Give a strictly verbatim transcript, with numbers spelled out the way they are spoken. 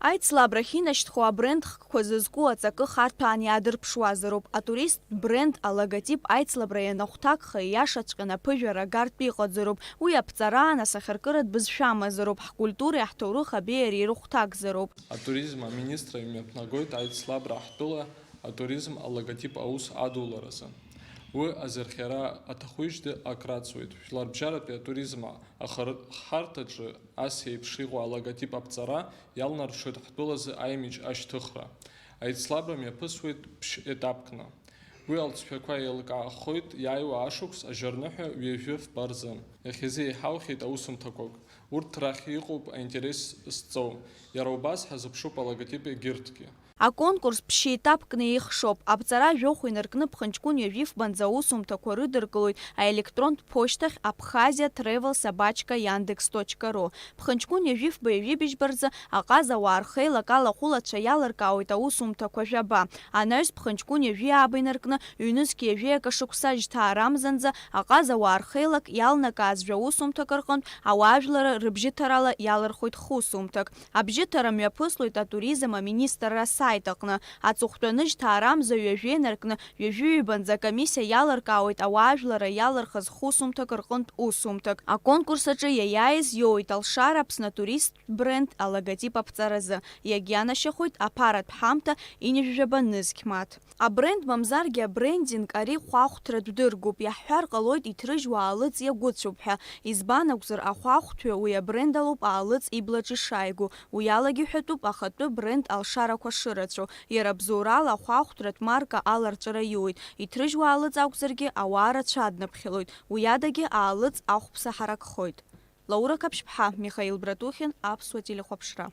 Аицлабрахь инашьҭхо абренд хкқәа зызку аҵакы харҭәаан иаадырԥшуазароуп. Атуристтә бренд алоготип аицлабра ианахәҭакха, ииашаҵәҟьаны аԥыжәара агартә иҟаӡароуп. Уи аԥҵараан асахьаркыратә бызшәа амазароуп, ҳкультуреи ҳҭоурых абеиареи ирыхәҭакзароуп. Атуризм аминистра имҩаԥнагоит аицлабра ҳтәыла атуризм алоготип аус адуларазы. Уи азырхиара аҭахуижьҭеи акраҵуеит. Жәларбжьаратәи атуризм ахар-, ахарҭаҿы ас еиԥш иҟоу алоготип аԥҵара иалнаршоит ҳтәылазы аимидж ашьҭыхра. Аицлабра мҩаԥысуеит ԥшь-етапкны. Уи алҵшәақәа еилкаахоит иааиуа ашықәс ажьырныҳәа ҩажәи фба рзы. Иахьазы еиҳаухьеит аусумҭақәак. Урҭ рахь иҟоуп аинтерес зҵоу. Иара убас ҳазыԥшуп алоготип егьырҭгьы. Аконкурс ԥшьеетапкны еихшоуп. Аԥҵара жәохә инаркны Ԥхынҷкәын ҩажәи фбанӡа аусумҭақәа рыдыркылоит аелектронтә ԥошьҭахь Abkhazia travel собачка яндекс точка ру. Ԥхынҷкәын ҩажәи фба ҩажәи быжьба рзы аҟазауаа рхеилак алахәылацәа иалыркаауеит аусумҭақәа жәаба. Анаҩс Ԥхынҷкәын ҩажәи ааба инаркны ҩнызқь ҩажәи акы шықәса жьҭаарамзанӡа аҟазауаа рхеилак иалнакааз жәаусумҭак рҟынтә ауаажәларра рыбжьыҭарала иалырхуеит хусумҭак. Абжьыҭара мҩаԥыслоит атуризм аминистрра асайт аҟны. Аҵыхәтәаны жьҭаарамза ҩажәи инаркны ҩажәи ҩбанӡа акомиссиа иалыркаауеит ауаажәларра иалырхыз хусумҭак рҟынтә усумҭак. Аконкурс аҿы иаиааиз иоуеит алшара Аԥсны атуристтә бренд алоготип аԥҵаразы. Иагьианашьахоит аԥаратә ҳамҭа ҩынҩажәижәаба нызқь мааҭ. Абренд мамзаргьы абрендинг ари хәаахәҭратә дыргоуп, иаҳҳәар ҟалоит иҭрыжьуа аалыҵ иагәыцәуп ҳәа. Избан акәзар, ахәаахәҭҩы уи абренд алоуп аалыҵ иблаҿ ишааигәоу, уи алагьы ҳәатәуп ахатәы бренд алшарақәа шырацәоу. Иара абзоурала ахәаахәҭратә марка аларҵәара иуеит, иҭрыжьуа аалыҵ акәзаргьы ауаа рацәа адныԥхьалоит, уи адагьы аалыҵ ахәԥса ҳаракхоит. Лаура Қаԥшьԥҳа, Михаил Братухин, Аԥсуа телехәаԥшра.